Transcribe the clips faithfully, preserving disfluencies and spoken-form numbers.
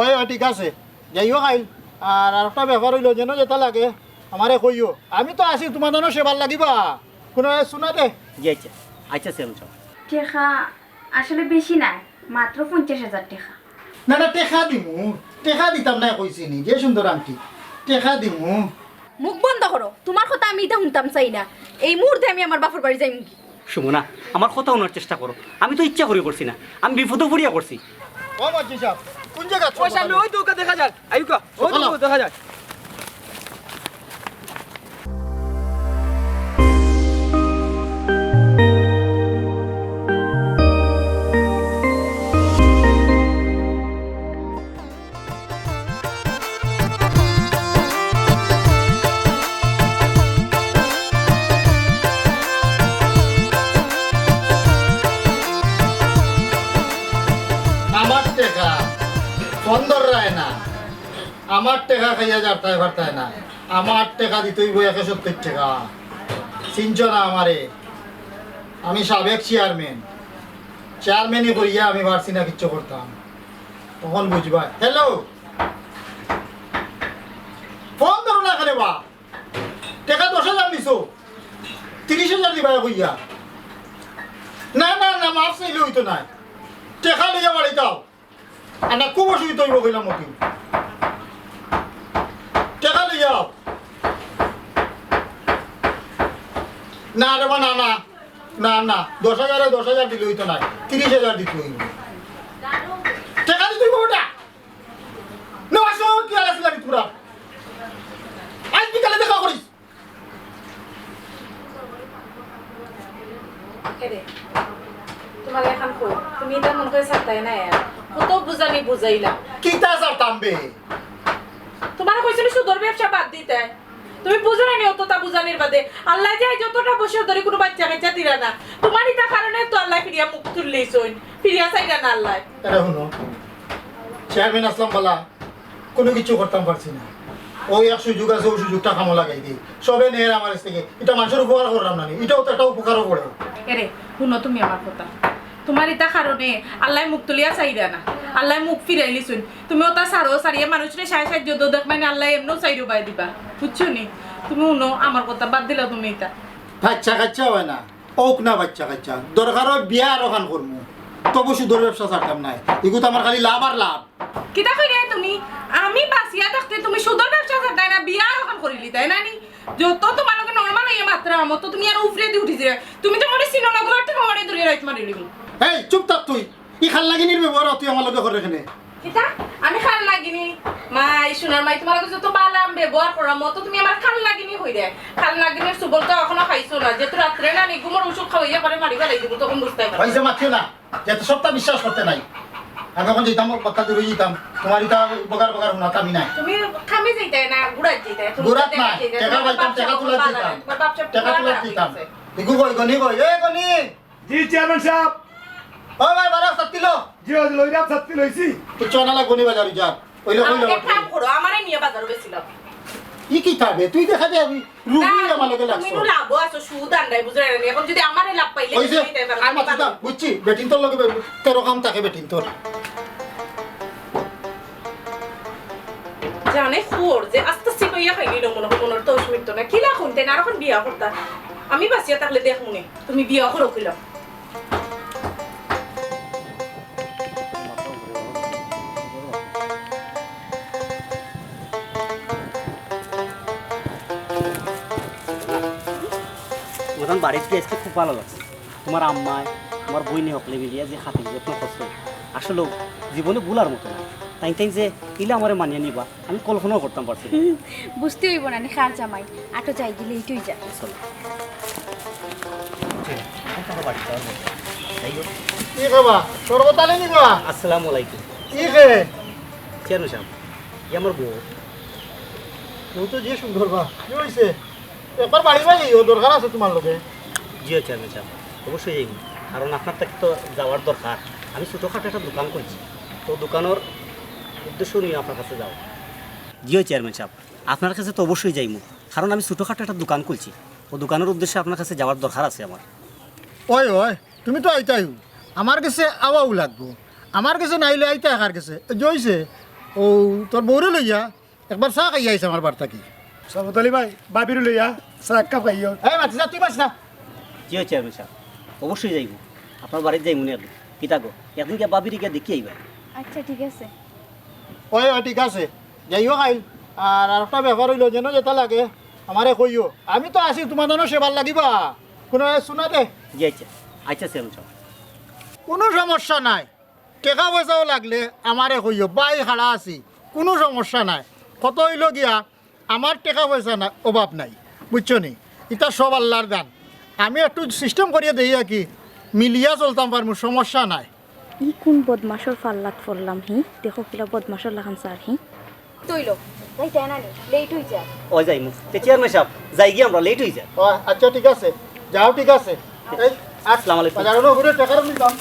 অয়, অয়, ঠিক আছে, যাইও কাইল। আর আরেকটা ব্যাপার অইলো, যেন যেটা লাগে আমারে কইও, আমি তো আছি তুমার জন্য সেবার লাগিবা। কোনো শুনা দে। জি আচ্ছা, আচ্ছা চেয়ারম্যান সাব। টেকা আসলে বেশি নায়, মাত্র পঞ্চাশ হাজার টেকা। না, না, টেকা দিমু, টেকা দিতাম না কইছি নি, যে সুন্দর আংটি, টেকা দিমু। মুখ বন্ধ করো, তুমার কথা আমি ইতা হুনতাম চাই না। এই মুহূর্তে আমি আমার বাপর বাড়ি যাইমুগি। সুমনা, আমার কথা হুনার চেষ্টা করো, আমি তো ইচ্ছা করি করছি না, আমি বিপদো পড়িয়া করছি। ও মন্ত্রী সাব, কোন জায়গা? ওই সামনে, ওই তো ওকে দেখা যায়, আইউক্কা, ওই তো দেখা যায়। আমার টেকা ফোন ধররায় না, আমার টেকা খাইয়া জারতায় পারতায় না, আমার টেকা দিতে অইবো একশো সত্তর টেকা। চিনছো না আমারে? আমি সাবেক চেয়ারম্যান, চেয়ারম্যানি করিয়া আমি পারছি না কিচ্ছু করতাম। তখন বুঝবা। হ্যালো, ফোন ধরো না কেনে বা? টেকা দশ হাজার নিছো, তিরিশ হাজার দিবায় কইয়া। না, না, না, মাফ চাইলে অইতো নায়। টেকা লইয়া বাড়িত আও। আর না, খুব অসুবিধা অইবো কইলাম মতিন। টেকা লইয়া আও। না রে বা, না, না, না, না, দশ হাজারে দশ হাজার দিলে অইতো নায়, তিরিশ হাজার দিতে অইবো। টেকা দিতে অইবো বেটা। না, আসো, কি আর আছে জানি তোমরা? আইজ বিকালে দেখা করিস। এরে, তুমারে এখান কই? তুমি ইতা মন করি ছাড়তায় না আর। কত বুঝানি বুঝাইলাম। কিতা ছাড়তাম বে? তুমারে কইছি নি সুদর ব্যবসা বাদ দিতায়। তুমি বুঝো না নি অতটা বুঝানির বাদে। আল্লায় যে আইজ অতটা বছর ধরি কুনু বাচ্চা কাচ্চা দিরা না। তুমার ইতা কারণে তো আল্লায় ফিরিয়া মুখ তুলিলিছইন। ফিরিয়া চাইরা না আল্লায়। এরে হুনো, চেয়ারম্যান আছলাম বালা, কুনু কিচ্ছু করতাম পারছি না। অউ এক সুযোগ আছে, অউ সুযোগটা কামো লাগাই দেই। সবে নের আমার কাছ থাকি। ইটা মানষর উপকার করলাম না নি? ইটাও তো একটা উপকারও করে। এরে, হুনো তুমি আমার কথা। তুমার ইতা কারণে আল্লায় মুখ তুলিয়া চাইরা না। আল্লায় মুখ ফিরাইলিছইন। তুমি অতা ছাড়ো, ছাড়িয়া মানুষরে সাহায্য দেও, দেখবায় নি আল্লায় এমনেউ চাইরো বায় দিবা। বুঝছো নি? তুমি হুনো আমার কথা, বাদ দিলাও তুমি ইতা। বাচ্চা কাচ্চা অয় না। অউক না বাচ্চা কাচ্চা, দরকার অয় বিয়া আরোখান করমু, তবু সুদর ব্যবসা ছাড়তাম নায়। ইগুত আমার খালি লাভ আর লাভ। কিতা কইরায় তুমি? আমি বাঁচিয়া থাকতে তুমি সুদর ব্যবসা ছাড়তায় না, বিয়া আরোখান করিলিতায় না নি? যত তুমার লগে normal অইয়া মাতরাম, অত তুমি আরো উপরেদি উঠি যাইরায়। তুমি তো মরে চিনো না, ঘর থাকি মরে ধরিয়া রাইত মারিলিমু। এই, চুপ থাক তুই। ই খাল নাগিনীর ব্যবহার তুই আমার লগে করে কেনে? কিতা? আমি খাল নাগিনী? মাই, সোনার মাই, তুমার লগে যত বালা আমি ব্যবহার কররাম, অত তুমি আমারে খাল নাগিনী কইরায়। খাল নাগিনীর ছুবল তো এখনো খাইছো না, যেহেতু রাত্রে না নি ঘুমর ঔষধ খাওয়াইয়া পরে মারি ফালাই দিমু, তখন বুঝতায় পারবায়। অইছে, মাতিও না, যেহেতু সবটা বিশ্বাস করতে নাই। আমি অখন যাইতাম, কথা দূরে যাইতাম, তুমার ইতা বগার বগার হুনাত আমি নাই। তুমি কামে যাইতায় না, ঘুরাত যাইতায়? তুমি ঘুরাত তো না, যাইতায়, টেকা পাইতাম, টেকা তুলাত যাইতাম। টেকা তুলাত যাইতাম। ইগু কই, গনি কই, এ গনি! জি চেয়ারম্যান সাব। ও ভাই, বারো ছাত্তি লো। জি, ওই লইরাম, ছাত্তি লইছি। কিচ্ছু আনা লাগবো নি বাজারো যার। ওইলে, ওইলে এক কাম করো, আমারে নিয়া বাজারো গেছিলাম। ই কিতা বে? তুই দেখা যায় আমি রুগী না, আমার লগে তুমি লাগছো। নু লাভো আছো, সুদ আন্দাই বুঝরায় না নি। অখন যদি আমারে লাভ পাইলে অইছে, তুমি তাই পারো, আর আমি মাথা পারো। দা, বুঝছি, বেটিন্তর লগে বে-, তেরো কাম থাকে বেটিন্তর। জানে খোর যে আস্তা সিপাইয়া খাইলিল মনে হয়, মনর তো অসমিত না। কিলা কইন তাইন, আর অখন বিয়া করতা। আমি বাঁচিয়া থাকলে দেখমুনে। তুমি বিয়া করো কিলা? তোমার বাড়িত গিয়া আইজকে খুব ভালা লাগছে। তোমার আম্মায়, তোমার বইনে হকলে মিলিয়া যে খাতির যত্ন করছে, আসলে জীবনে ভুলার মতো না। তাইন তাইন যে ইলা আমারে মানিয়া নিবা, আমি কল্পনাও করতাম পারছি না। হুম, বুঝতে অইবো না নি কার জামাই। আটো যাই গেলে এইটাই যা। চলো। ই বাবা, তোর কথা নেই নি বাবা? আসসালামু আলাইকুম। ই কে? চেয়ারম্যান সাব, ই আমার বউ। বউ তো যে সুন্দর বা। কি অইছে? একবার বাড়ি বাড়ি ও দরকার আছে তোমার লগে। জি চেয়ারম্যান সাব, অবশ্যই যাইমু। কারণ আপনার থাকি তো যাওয়ার দরকার। আমি ছোটোখাটো একটা দোকান খুলছি, তো দোকানর উদ্দেশ্য নিয়া আপনার কাছে যাওয়া। জি চেয়ারম্যান সাব, আপনার কাছে তো অবশ্যই যাইমু, কারণ আমি ছোটোখাটো একটা দোকান খুলছি, ও দোকানর উদ্দেশ্যে আপনার কাছে যাওয়ার দরকার আছে আমার। ওই, ওই, তুমি তো আইতাই, আমার গেছে আওয়াও লাগবো, আমার গেছে নাইলে আইতায় কার গেছে? এই যে অইছে, ও, তোর বউরে লইয়া একবার চা খাইয়া আইস আমার বাড়ি থাকি। শরবত আলী ভাই, ভাবিরে লইয়া চা এক কাপ খাইও। এই মাতিস না, তুই মাতিস না। জি অয় চেয়ারম্যান সাব, অবশ্যই যাইমু। আপনার বাড়িত যাইমু নে একদিন। কিতা গো, একদিন গিয়া ভাবিরে গিয়া দেখি আইবা। আচ্ছা, ঠিক আছে। ওই, ওই, ঠিক আছে, যাইও খাইল। আর আরেকটা ব্যাপার অইলো, যেন যেটা লাগে আমারে কইও, আমি তো আছি তোমার জন্য সেবার লাগিবা। কোনো শোনা দে। জি আচ্ছা, আচ্ছা চেয়ারম্যান সাব। কোনো সমস্যা নাই, টেকা পয়সাও লাগলে আমারে কইও, ভাই খাড়া আছি, কোনো সমস্যা নাই। কত অইলো গিয়া, আমার টেকা পয়সা না, অভাব নাই, বুঝছো নি? ইটা সব আল্লার দান। আমি একটু সিস্টেম করিয়া দেই আর কি, মিলিয়া চলতাম পারমু, সমস্যা নাই। ই কোন বদমাশর ফাল্লাত পড়লাম হি? দেখো কিলা বদমাশর লাখান স্যার হি। তৈল, যাইতায় না নি, লেট অই যায়। ও যাইমু। তে চেয়ারম্যান সাব, যাইগি আমরা, লেট অই যায়। ও, আচ্ছা, ঠিক আছে, যাও, ঠিক আছে। এই, আসসালামু আলাইকুম। বাজারো না ঘুরে টেকার নিতাম।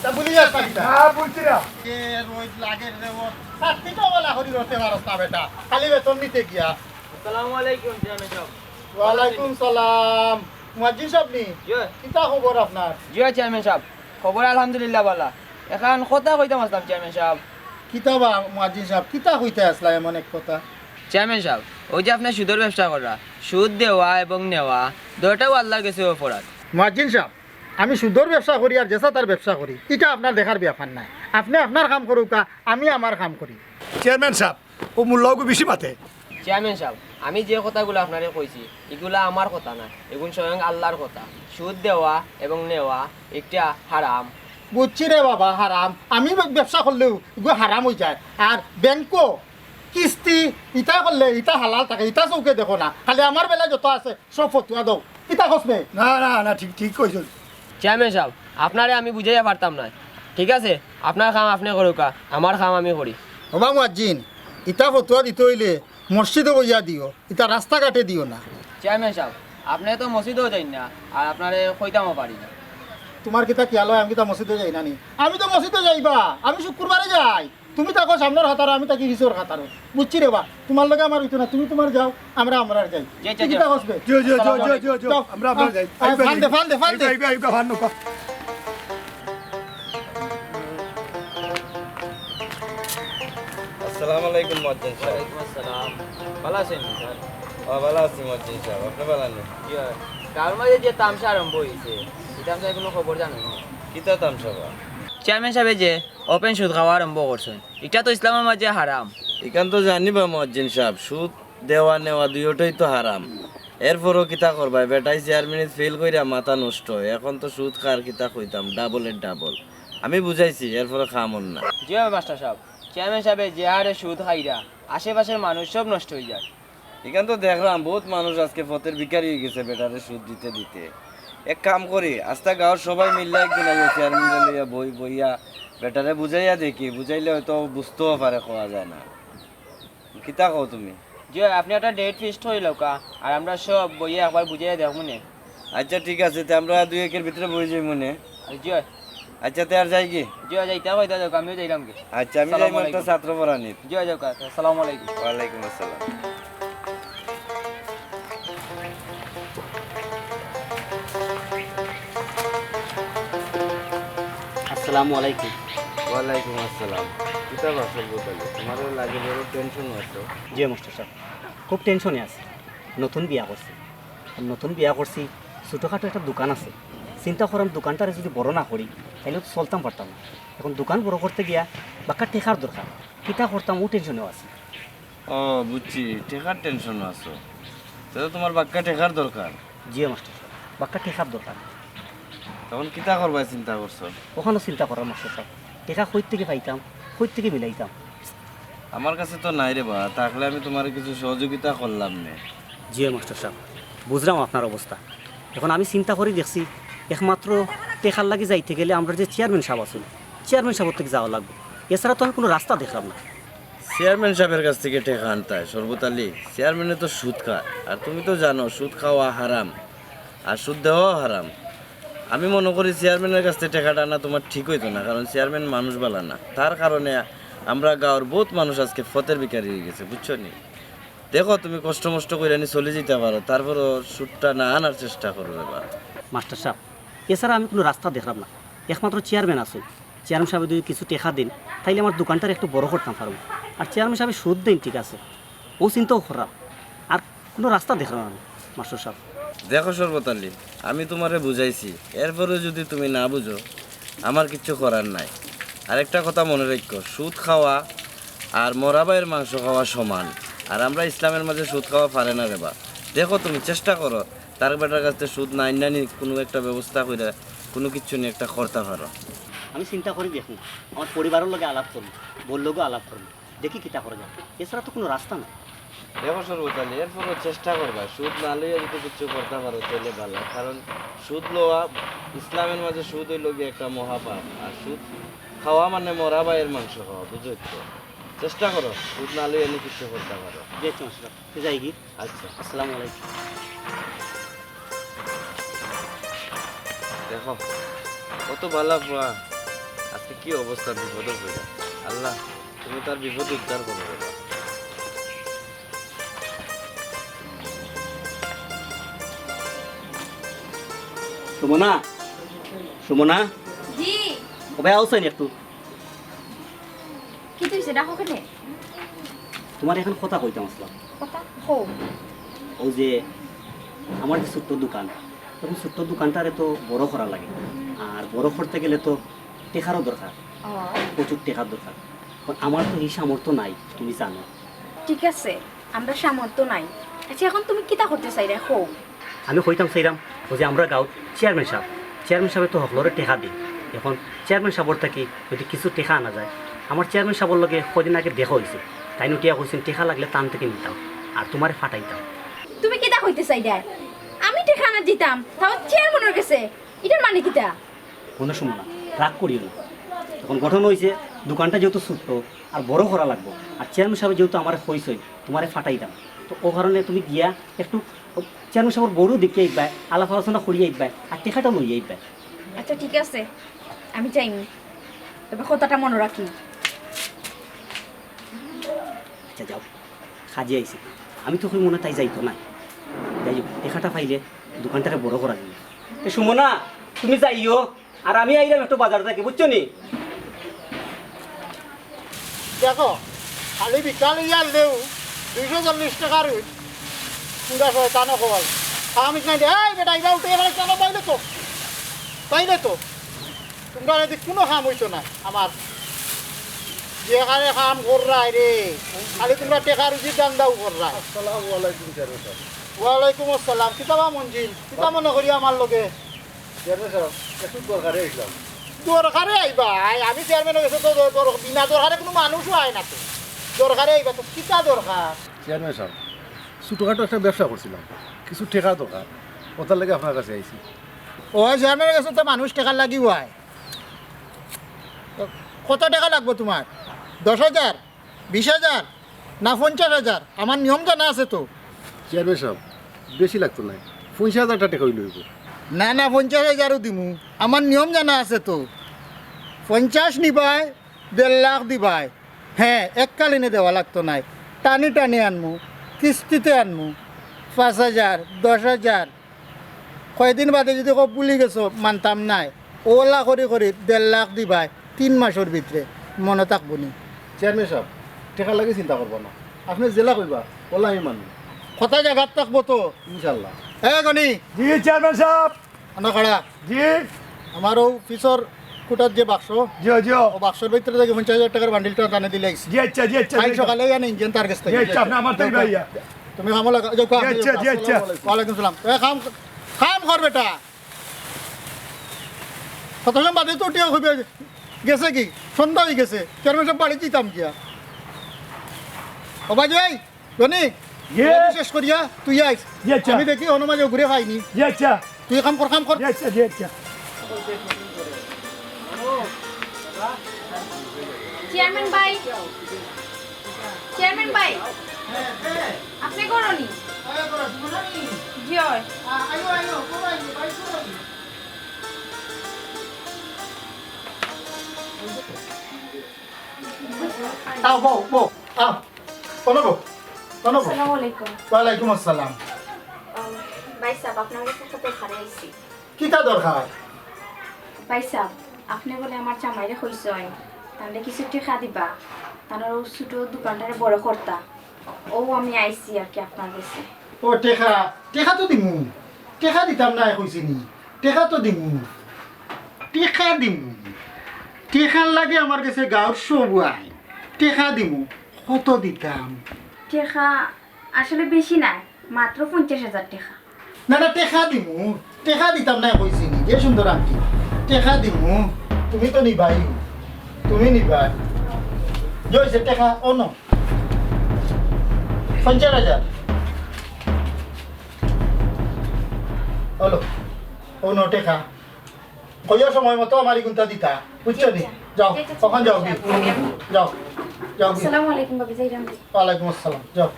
তা ভুলি যাস না কিতা? হ্যাঁ, বলছি না। এ রোজ লাগে রে, ও সাতটি তো বলা করি রতে পারস না বেটা, খালি বেতন নিতে গিয়া। আসসালামু আলাইকুম চেয়ারম্যান সাব। ওয়ালাইকুম সালাম। মুয়াজ্জিন সাব নি? জি। কিতা খবর আপনার? জি চেয়ারম্যান সাব, খবর আলহামদুলিল্লাহ ভালা। এখান কথা কইতাম আসলাম চেয়ারম্যান সাব। কিতা বা মুয়াজ্জিন সাব, কিতা কইতে আসলা এমন এক কথা? চেয়ারম্যান সাব, ওই যে আপনি সুদর ব্যবসা করা, সুদ দেওয়া এবং নেওয়া, দুইটাও আল্লাহর কাছে অপরাধ। মুয়াজ্জিন সাব, আমি সুদর ব্যবসা করি আর যেসাতার ব্যবসা করি, ইটা আপনার দেখার ব্যাপার নায়। আপনি আপনার কাম করুকা, আমি আমার কাম করি। চেয়ারম্যান সাব, ও মোল্লাগু বেশি মাতে। চেয়ারম্যান সাব, আমি যে কথাগুলা আপনারে কইছি, ইগুলা আমার কথা নায়, ইগুন স্বয়ং আল্লাহর কথা। সুদ দেওয়া এবং নেওয়া একটা হারাম। বুঝছি রে বাবা, হারাম। আমি ব্যবসা করলেও ইগু হারাম অই যায়। আর ব্যাংকো কিস্তি ইতা করলে ইতা হালাল থাকে, ইতা চউখে দেখো না। খালি আমার বেলায় যত আছে সব ফতুয়া দেও। ইতা কস নে? না, না, না, ঠিক, ঠিক কইছস। চেয়ারম্যান সাব, আপনারে আমি বুঝাইয়া পারতাম নায়। ঠিক আছে, আপনার কাম আপনে করুকা, আমার কাম আমি করি। ওবা মুয়াজ্জিন, ইতা ফতুয়া দিতে অইলে মসজিদো বইয়া দিও, ইতা রাস্তাঘাটে দিও না। চেয়ারম্যান সাব, আপনে তো মসজিদো যাইন না, আর আপনারে কইতামও পারি না। তুমার কিতা খিয়াল অয় আমি কিতা মসজিদো যাই না নি? আমি তো মসজিদো যাইবা, আমি শুক্রবারে যাই। তুমি থাকো সামনর কাতারো, আমি থাকি পিছর কাতারো। বুঝছি রে বা, তুমার লগে আমার অইতো না, তুমি তুমার যাও, আমরা আমরার যাই। জি, জি, তুই জি। কিতা কস বে? জি, জি, জি, জি, জি, জি। যাও। আমরা, আমরা যাই। আ, আইবা, ফান দে, আইবা, ফান দে, ফান দে। আইবা, আইবা, ফান নৌকা। আসসালামু আলাইকুম মুয়াজ্জিন সাব। ওয়ালাইকুম আসসালাম। ভালা আছইন স্যার? ও, ভালা আছি মুয়াজ্জিন সাব। আপনে ভালা আছইন? জি, অয়। গাঁওর মাঝে যে তামশা আরম্ভ অইছে, ই তামশার কুনু খবর জানইন নি? কিতা তামশা বা? চেয়ারম্যান সাবে যে ওপেন সুদ খাওয়া আরম্ভ করছইন, ইটা তো ইসলামর মাঝে হারাম। ইখান তো জানি বা মুয়াজ্জিন সাব, সুদ দেওয়া নেওয়া দুইওটাই তো হারাম। এরপরও কিতা করবায়, বেটায় চেয়ারম্যানিত ফেইল কইরা মাথা নষ্ট। এখন তো সুদ খার কিতা কইতাম, ডাবলের ডাবল। আমি বুঝাইছি, এরপরও খাম অর না। জি অয় মাস্টার সাব, চেয়ারম্যান সাবে যে হারে সুদ খাইরা আশেপাশর মানুষ সব নষ্ট অই যায়। ইখান তো দেখরাম, বউত মানুষ আজকে ফতের ভিখারি অই গেছে বেটারে সুদ দিতে দিতে। এক কাম করি, আস্তা গাঁওর সবাই মিল্লা একদিন আইয়া চেয়ারম্যানরে লইয়া বই-, বইয়া বেটারে বুঝাইয়া দেখি, বুঝাইলে অয়তো বুঝতেও পারে, কওয়া যায় না। কিতা কও তুমি? জি অয়, আপনে একটা ডেট ফিক্সড করি লউকা, আর আমরা সব বইয়া একবার বুঝাইয়া দেখমু নে। আচ্ছা, ঠিক আছে, তে আমরা দুই একের ভিতরে বই যাইমু নে। জি অয়। আচ্ছা, তে আর যাইগি? জি অয়, যাইতা কইতা যাউক, আমিও যাইরামগি। আচ্ছা, আমি যাইমু একটা ছাত্র পড়ানিত। জি অয়, যাউক, আচ্ছা, আসসালামু আলাইকুম। ওয়ালাইকুম আসসালাম। আসসালামু আলাইকুম। ওয়ালাইকুম আসসালাম। কিতা বা শরবত আলী, তুমারে লাগে বড় টেনশনো আছো। জি মাস্টার সাব, খুব টেনশনে আছি। নতুন বিয়া করছি। নতুন বিয়া করছি, ছোটখাটো একটা দোকান আছে। চিন্তা করলাম দোকানটারে যুদি বড় না করি, তাইলে তো চলতাম পারতাম না। এখন দোকান বড় করতে গিয়া বাক্কা টেকার দরকার। কিতা করতাম, অউ টেনশনেও আছি। ও, বুঝছি, টেকার টেনশনো আছো। তে তো তুমার বাক্কা টেকার দরকার। জি মাস্টার সাব, বাক্কা টেকার দরকার। তখন কিতা করবায় চিন্তা করছো? অখানও চিন্তা করার মাস্টার সাব, টেকা কই থাকি পাইতাম, কই থাকি মিলাইতাম? আমার কাছে তো নাই রে বা, থাকলে আমি তুমারে কিছু সহযোগিতা করলাম নে। জি অয় মাস্টার সাব, বুঝরাম আপনার অবস্থা। এখন আমি চিন্তা করি দেখছি, একমাত্র টেকার লাগি যাইতে গেলে আমরার যে চেয়ারম্যান সাব আছইন, চেয়ারম্যান সাবর থাকি যাওয়া লাগবো, এছাড়া তো আমি কুনু রাস্তা দেখরাম না। চেয়ারম্যান সাবর কাছ থাকি টেকা আনতায়, শরবত আলী, চেয়ারম্যানে তো সুদ খায়, আর তুমি তো জানো সুদ খাওয়া হারাম, আর সুদ দেওয়াও হারাম। আমি মনো করি চেয়ারম্যানর কাছ থাকি টেকাটা আনা তুমার ঠিক অইতো না, কারণ চেয়ারম্যান মানুষ ভালা না, তার কারণে আমরা গাঁওর বউত মানুষ আজকে ফতের ভিখারি অই গেছে, বুঝছো নি? দেখো, তুমি কষ্ট মষ্ট কইরা নি চলি যাইতা পারো, তারপরও সুদটা না আনার চেষ্টা করো রে বা। মাস্টার সাব, এছাড়া আমি কুনু রাস্তা দেখরাম না, একমাত্র চেয়ারম্যান আছইন। চেয়ারম্যান সাহেব যদি কিছু টেকা দেইন, তাইলে আমার দোকানটার একটু বড় করতাম পারমু। আর চেয়ারম্যান সাহেব সুদ দেইন, ঠিক আছে, অউ চিন্তাও করাম। আর কুনু রাস্তা দেখরাম না আমি, মাস্টার সাহেব। দেখো শরবত আলী, আমি তুমারে বুঝাইছি, এরপরেও যুদি তুমি না বুঝো, আমার কিচ্ছু করার নাই। আর একটা কথা মনো রাখো, সুদ খাওয়া আর মরা ভাইর মাংস খাওয়া সমান। আর আমরা ইসলামের মাঝে সুদ খাওয়া পারে না রে বা। দেখো, তুমি চেষ্টা করো, তার বেটার কাছ থাকি সুদ না আইন্না নি কুনু একটা ব্যবস্থা কইরা কুনু কিচ্ছু নি একটা করতা পারো। আমি চিন্তা করি দেখমু, আমার পরিবারর লগে আলাপ করমু, বউর লগেও আলাপ করমু, দেখি কিতা করা যায়, এছাড়া তো কুনু রাস্তা নাই। দেখো শরবত আলী, এরপরও চেষ্টা করবা, সুদ না লইয়া যুদি কিচ্ছু করতা পারো তাইলে ভালা, কারণ সুদ লওয়া, ইসলামের মাঝে সুদ অইলো গিয়া একটা মহাপাপ, আর সুদ খাওয়া মানে মরা ভাইর মাংস খাওয়া, বুঝছো তো? চেষ্টা করো, সুদ না লইয়া নি কিচ্ছু করতা পারো। জি আচ্ছা মাস্টার, তে যাইগি? আচ্ছা। আসসালামু আলাইকুম। দেখো, কত ভালা পুয়া, আজকে কি অবস্থা, বিপদো পড়া। আল্লাহ, তুমি তার বিপদ উদ্ধার করো রে বা। সুমনা, সুমনা। জি। ও ভাই, আও চাইন একটু। কিতা অইছে, ডাকো কেনে? তুমারে একখান কথা কইতাম আছলাম। কথা? কও। অউ যে আমার যে ছোট্ট দোকান, অখন ছোট্ট দোকানটারে তো বড় করা লাগে, আর বড় করতে গেলে তো টেকারও দরকার, অয়। প্রচুর টেকার দরকার। অখন আমার তো ই সামর্থ্য নাই, তুমি জানো। ঠিক আছে, আমরার সামর্থ্য নাই। আচ্ছা, অখন তুমি কিতা করতে চাইরায়, কও। আমি কইতাম চাইরাম, অউ যে আমরার গাঁওর চেয়ারম্যান সাব, চেয়ারম্যান সাবে তো হকলরে টেকা দেইন। অখন চেয়ারম্যান সাবর থাকি যুদি কিছু টেকা আনা যায়, আমার চেয়ারম্যান সাবর লগে কয়দিন আগে দেখা অইছে, তাইন উঠিয়া কইছইন টেকা লাগলে তান থাকি নিতাম, আর তুমারে ফাটাইতাম। তুমি কিতা কইতে চাইরায়? আমি টেকা আনাত দিতাম, তাও চেয়ারম্যানর গেছে, ইটার মানে কিতা? হুনো সুমনা, রাগ করিও না। অখন ঘটনা অইছে, দোকানটা যেহেতু ছোট্ট, আর বড় করা লাগবো, আর চেয়ারম্যান সাবে যেহেতু আমারে কইছইন তুমারে ফাটাইতাম, তো অউ কারণে তুমি গিয়া একটু চেয়ারম্যান সাবর বউরেও দেখিয়া আইবায়, আলাপ আলোচনা করিয়া আইবায়, আর টেকাটা লইয়া আইবায়। আচ্ছা, ঠিক আছে, আমি যাইমু, তবে কথাটা মনো রাখিও। আচ্ছা, যাও, কাজে আইছি। আমি তো কই মনে তাই যাইতো না। যাই হোক, টেকাটা পাইলে দোকানটারে বড় করা যাইবো। এ সুমনা, তুমি যাইও, আর আমি আইরাম একটু বাজার থাকি, বুঝছো নি? দেখো, খালি ভিক্ষা লইয়া আনলেও দুইশো চল্লিশ টেকার পুরা শয়তান অকল। আমি নাই দে, এই বেটা, ইবা উঠে গেলে কেন? পাইলে তো, পাইলে তো। তুমরার এদি কুনু কাম অইতো নায় আমার। যেখানে কাম কররায় রে, খালি তুমরা টেকা রুজির ধান্দাউ কররায়। আসসালামু আলাইকুম চেয়ারম্যান সাব। ওয়ালাইকুম আসসালাম। কিতা বা মঞ্জিল? কিতা মনো করি আমার লগে? চেয়ারম্যান সাব, একটু দরকারে আইলাম। দরকারে আইবায়? আমি চেয়ারম্যান অই গেছি তো দর-, দর-, বিনা দরকারে কুনু মানুষও আয় না তো। দরকারে আইবায় তো, কিতা দরকার? চেয়ারম্যান সাব, ছোটখাটো একটা ব্যবসা করছিলাম, কিছু টেকার দরকার, অটার লাগি আপনার কাছে আইছি। ও, চেয়ারম্যানর গেছে তো মানুষ টেকার লাগিউ আয়। তো কত টেকা লাগবো তুমার? দশ হাজার? বিশ হাজার? না পঞ্চাশ হাজার? আমার নিয়ম জানা আছে তো। চেয়ারম্যান সাব, বেশি লাগতো নায়, পঞ্চাশ হাজার টেকা অইলে অইবো। না, না, পঞ্চাশ হাজারও দিমু, আমার নিয়ম জানা আছে তো। পঞ্চাশ নিবায়, দেড় লাখ দিবায়। হ্যাঁ, এককালীনে দেওয়া লাগতো নায়, টানি টানি আনমু, কিস্তিতে আনমু। পাঁচ হাজার, দশ হাজার, কয়দিন বাদে যুদি কও ভুলি গেছো, মানতাম নায়। অলা করি করি দেড় লাখ দিবায় তিন মাসর ভিতরে, মনো থাকবো নি? চেয়ারম্যান সাব, টেকার লাগি চিন্তা করবা না, আপনে যেলা কইবা, অলা আমি মানমু। কথা জাগাত থাকবো তো? ইনশাআল্লাহ। এ গনি। জি চেয়ারম্যান সাব। আনা খাড়া। জি। আমার অউ পিছর কুটার যে বাক্স, জি, জি। অউ বাক্সর ভিতরে থাকি পঞ্চাশ হাজার টেকার বান্ডিলটা টানি দিলাইছি। জি, আচ্ছা, জি, আচ্ছা, কাইল জি, আচ্ছা। সকালে আনিয়া ইঞ্জিন তার গেছ থাকি। জি, আচ্ছা, আপনে আমার তাই ভাইয়া। তুমি কামো লাগো, যাও, জি, আচ্ছা, জি, আচ্ছা। ওয়ালাইকুম সালাম। এ, কাম, কাম কর বেটা। কত সময় বাদে তো উঠিয়া কইবে, গেছে কি? সন্ধ্যা অই গেছে। চেয়ারম্যান সাব বাড়ি যাইতাম গিয়া। ও ভাই, ওই, রনি, জি। রেডি শেষ করিয়া তুই আইস। জি, আচ্ছা। আমি দেখি অনো মাঝে ঘুরে পাইনি। জি, আচ্ছা। তুই কাম কর, কাম কর। জি, আচ্ছা, জি, আচ্ছা। চেয়ারম্যান ভাই, চেয়ারম্যান ভাই, আপনে ঘরো নি? জি অয়। আও, বও, বও, আও। অনো বও, অনো বও। আসসালামু আলাইকুম। ওয়ালাইকুম আসসালাম। আম, ভাই সাব, আপনার গেছে একটা দরকারে আইছি। কিতা দরকার? ভাই সাব, আপনে বুলে আমার জামাইরে কইছইন, তানরে কিছু টেকা দিবা, তান অউ ছোট দোকানটারে বড় করতা। অউ আমি আইছি আর কি আপনার গেছে। ও টেকা, টেকা তো দিমু, টেকা দিতাম নায় কইছি নি, টেকা তো দিমু, টেকা দিমু, টেকার লাগি আমার গেছে গাউর সবু আইন, টেকা দিমু, কত দিতাম? টেকা আসলে বেশি নায়, মাত্র পঞ্চাশ হাজার টেকা। না, না, টেকা দিমু, টেকা দিতাম নায় কইছি নি, যে সুন্দর আংটি, টেকা দিমু, তুমি তো নিবাই, তুমি নিবাই, যে অইছে টেকা, অনো, পঞ্চাশ হাজার, অলো, অনো টেকা, কইও সময় মতো আমার ইগুনতা দিতা, বুঝছো নি? যাও, অখন যাও গি, যাও, যাও গি। আসসালামু আলাইকুম ভাবি, যাইরাম। ওয়ালাইকুম আসসালাম, যাও।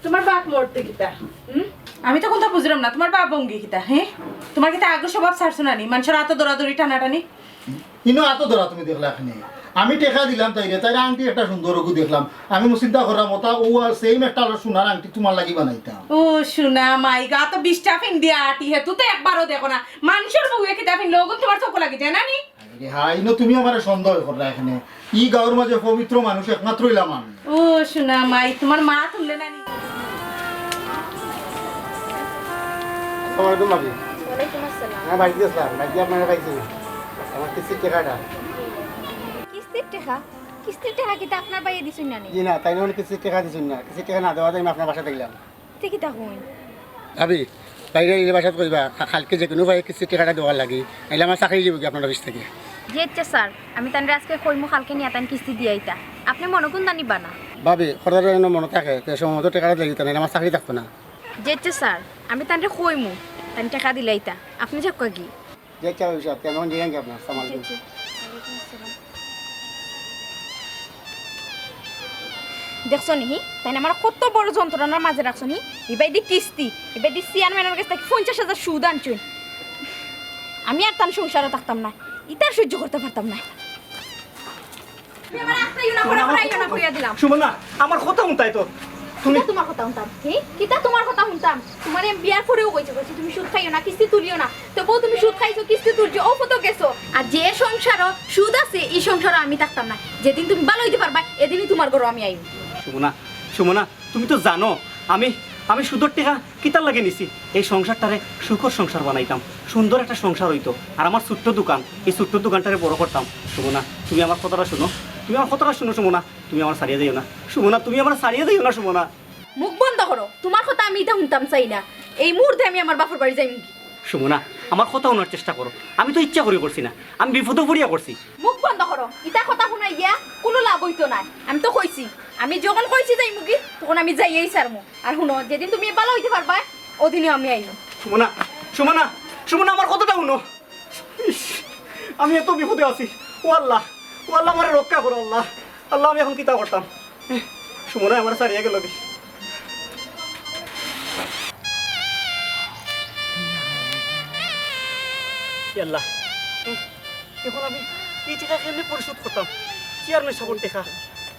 তুমার বাপ মরতে কিতা? হুম? আমি তো কুন্তা বুঝরাম না, তুমার বাপ ভঙ্গি কিতা, হে? তুমার কিতা আগর স্বভাব ছাড়ছো না নি? মানষর আতো ধরাধরি টানাটানি? ইনো আতো ধরা তুমি দেখলা এখানে। আমি টেকা দিলাম তাইরে, তাইরে আংটি একটা সুন্দর অগু দেখলাম। আমি মু চিন্তা করলাম, ওটা ও আর সেম একটা সোনার আংটি তুমার লাগি বানাইতাম। ও সোনা মাই গা, তো বিশটা ফিন্দিয়া আটি, হে তুই তো একবারও দেখো না। মানষর বউয়ে কিতা ফিনলো, অগুন তুমার চউখো লাগি যায় না নি? আরে হ্যাঁ, ইনো তুমি আমারে সন্দেহ করলা এখানে। ই গাউর মাঝে পবিত্র মানুষ একমাত্র অইলাম আমি। ও সোনা মাই, তুমার মা তুললে না নি? আসসালামু আলাইকুম ভাবি। ওয়ালাইকুম আসসালাম। হ্যাঁ, বাড়িত আছলাম, বাড়িত আপনারে পাইছি না। আমার কিস্তির টেকাটা। কিস্তির টেকা? কিস্তির টেকা কিতা আপনার ভাইয়ে দিছইন না নি? জি না, তাইন অখন কিস্তির টেকা দিছইন না। কিস্তির টেকা না দেওয়াত আমি আপনার বাসাত আইলাম। তে কিতা কইন? ভাবি, ভাইরে ইলা বাসাত কইবা, কা-, কাইলকে যেকুনু ভাইয়ে কিস্তির টেকাটা দেওয়ার লাগি, নাইলে আমার চাকরি যাইবোগি আপনার অফিস থাকি। জি আইচ্ছা স্যার, আমি তানরে আইজকে কইমু কাইলকে নিয়া তান কিস্তি দিয়া আইতা। আপনে মনো কুন্তা নিবা না। ভাবি, কথাটা যেন মনো থাকে, তে সময় মতো টেকাটা দিলাইতা, নাইলে আমার চাকরি থাকতো না। জি আইচ্ছা স্যার, আমি তানরে কইমু, তান টেকা দিলাইতা। আপনে যাউক্কা গি। জি আইচ্ছা ভাবি সাব, তে আমি অখন যাইরাম গি আপনার, আসসালামু আলাইকুম। জি, জি। ওয়ালাইকুম আসসালাম। দেখছো নি, হি? তাইন আমারে কত বড় যন্ত্রণার মাঝে রাখছইন, হি? ইবায়দি কিস্তি, ইবায়দি চেয়ারম্যানর গেছ থাকি পঞ্চাশ হাজার সুদ আনছইন। আমি আর তান সংসারো থাকতাম না, ইতা আর সইজ্য করতাম পারতাম না। তুমি আমারে আখড়াইও না, সুমনা, আমার কড়াইও না, কথা কইয়া দিলাম। সুমনা, আমার কথা হুনতায় তো। তুমি কিতা তুমার কথা হুনতাম? হি? কিতা তুমার কথা হুনতাম? তুমারে আমি বিয়ার পরেও কইছি, কইছি, তুমি সুদ খাইও না, কিস্তি তুলিও না। তবুও তুমি সুদ খাইছো, কিস্তি তুলছো, অউ পথো গেছো। আর যে সংসারো সুদ আছে, ই সংসারো আমি থাকতাম না। যেদিন তুমি ভালা অইতে পারবায়, এদিনই তুমার ঘরো আমি আইমু। সুমনা, সুমনা, তুমি তো জানো, আমি, আমি সুদর টেকা কিতার লাগি নিছি? এই সংসারটারে সুখর সংসার বানাইতাম, সুন্দর একটা সংসার অইতো। আর আমার ছোট্ট দোকান, এই ছোট্ট দোকানটারে বড় করতাম। সুমনা, তুমি আমার কথাটা হুনো, তুমি আমার কথাটা হুনো, সুমনা, তুমি আমারে ছাড়িয়া যাইও না। সুমনা, তুমি আমারে ছাড়িয়া যাইও না, সুমনা। মুখ বন্ধ করো, তুমার কথা আমি ইতা হুনতাম চাই না। এই মুহূর্তে আমি আমার বাপর বাড়ি যাইমু। সুমনা, আমার কথা হুনার চেষ্টা করো। আমি তো ইচ্ছা করি করছি না, আমি বিপদো পড়িয়া করছি। মুখ বন্ধ করো, ইতা কথা হুনাইয়া কুনু লাভ অইতো নায়। আমি তো কইছি, আমি যখন কইছি যাইমুগি, তখন আমি যাইয়াউ ছাড়মু। আর হুনো, যেদিন তুমি ভালা অইতে পারবায়, অদিনউ আমি আইমু। সুমনা, সুমনা, সুমনা, আমার কথাটা হুনো। ইশ, আমি এত বিপদে আছি। ও আল্লাহ, ও আল্লাহ, আমারে রক্ষা করো আল্লাহ। আল্লাহ, আমি অখন কিতা করতাম? সুমনায় আমারে ছাড়িয়া গেলোগি। এ আল্লাহ, অখন আমি ই টেকা কেমনে পরিশোধ করতাম? চেয়ারম্যান সাবর টেকা,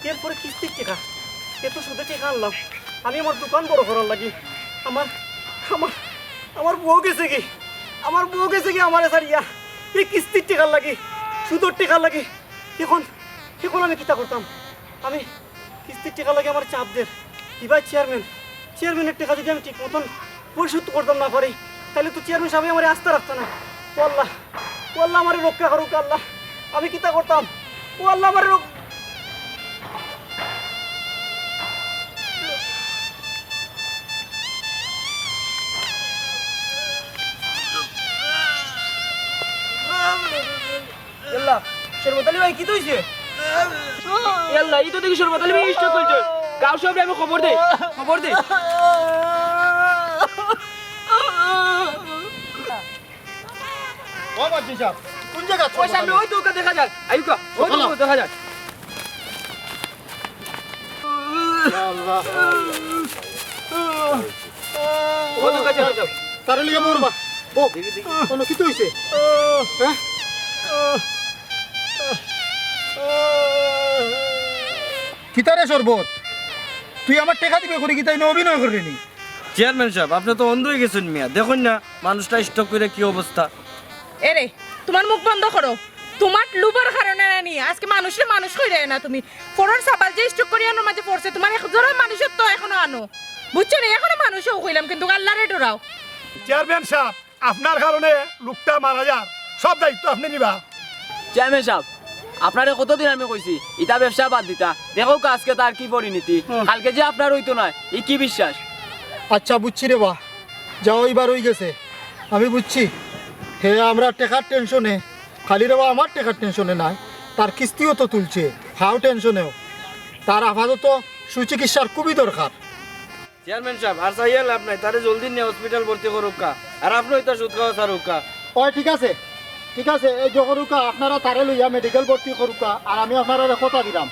এরপরে কিস্তির টেকা, এত সুদে টেকা আনলাম আমি আমার দোকান বড় করার লাগি। আমার, আমার, আমার বউ গেছেগি, আমার বউ গেছেগি আমারে ছাড়িয়া। ই কিস্তির টেকার লাগি, সুদর টেকার লাগি। অখন, অখন আমি কিতা করতাম? আমি কিস্তির টেকার লাগি আমারে চাপ দের। ইবায় চেয়ারম্যান, চেয়ারম্যানর টেকা যদি আমি ঠিক মতন পরিশোধ করতাম না পারি, তাইলে তো চেয়ারম্যান সাবে আমারে আস্তা রাখতা না। ও আল্লাহ, ও আল্লাহ, আমারে রক্ষা করুক আল্লাহ। আমি কিতা করতাম? ও আল্লাহ, আমারে রক-, ইয়াল্লা, শরবত আলী ভাই, কিতা অইছে? ইয়াল্লা, ই তো দেখি শরবত আলী ভাই stroke করছে। গাঁও সবরে আমি খবর দেই, খবর দেই। ও মন্ত্রী সাব, কোন জাগাত ওই সামনে, ওই তো ওকে দেখা যায়। আইউক্কা, ওই তো চলো। দেখা যায়। আল্লাহ। ও তো কাছে যাও। তারে লইয়া মরবা। ও, কোনো কিতা অইছে? হ্যাঁ? কিতারে শরবত? তুই আমার টেকা দিবে করি কিতা ইনো অভিনয় কররে নি? চেয়ারম্যান সাব, আপনে তো অন্ধ অইগেছইন মিয়া, দেখইন না মানুষটা স্ট্রোক কইরা কি অবস্থা। এরে, তুমার মুখ বন্ধ করো। তুমার লুভর কারণে নি আজকে মানুষরে মানুষ কইরায় না তুমি। পরর ছাবাল যে স্ট্রোক করিয়া অনর মাঝে পড়ছে, তুমার এক জোড়া মানুষর তো এখনো আনো, বুঝছো নি? এখনো মানুষও কইলাম, কিন্তু আল্লারে ডরাও। চেয়ারম্যান সাব, আপনার কারণে লোকটা মারা যার, সব দায়িত্ব আপনে নিবা। চেয়ারম্যান সাব, আপনারে কতদিন আমি কইছি ইতা ব্যবসা বাদ দিতা, দেখউক্কা আজকে তার কি পরিণতি। কালকে যে আপনার অইতো নায়, ই কি বিশ্বাস? আচ্ছা, বুঝছি রে বা, যা অইবার অইগেছে, আমি বুঝছি। হে আমরার টেকার টেনশনে, খালি রে বা আমার টেকার টেনশনে নায়, তার কিস্তিও তো তুলছে, হাও টেনশনেও। তার আপাতত সুচিকিৎসার খুবই দরকার। চেয়ারম্যান সাব, আর চাইয়া লাভ নাই, তারে জলদি নিয়া হসপিটাল ভর্তি করউক্কা, আর আপনে ইতা সুদ খাওয়া ছাড়উক্কা। অয়, ঠিক আছে, ঠিক আছে, এই যে করউক্কা, আপনারা তারে লইয়া মেডিকেল ভর্তি করউক্কা, আর আমি আপনারারে কথা দিলাম,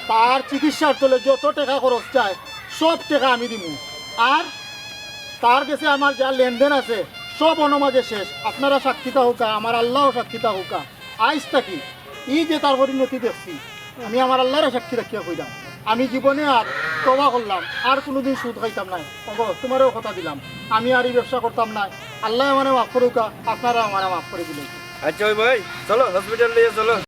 তার চিকিৎসার তলে যত টেকা খরচ চায়, সব টেকা আমি দিমু। আর তার গেছে আমার যা লেনদেন আছে, সব অনর মাঝে শেষ। আপনারা সাক্ষী থাকউক্কা, আমার আল্লাও সাক্ষী থাকউক্কা। আইজ থাকি ই যে তার পরিণতি দেখছি, আমি আমার আল্লারে সাক্ষী রাখিয়া কইলাম, আমি জীবনে আর তওবা করলাম, আর কুনুদিন সুদ খাইতাম নায়। ওগো, তুমারেও কথা দিলাম, আমি আর ই ব্যবসা করতাম নায়। আল্লায় আমারে মাফ করউক্কা, আপনারাও আমারে মাফ করি দিলাউক্কা। আচ্ছা ওই ভাই, চলো হসপিটাল লইয়া চলো।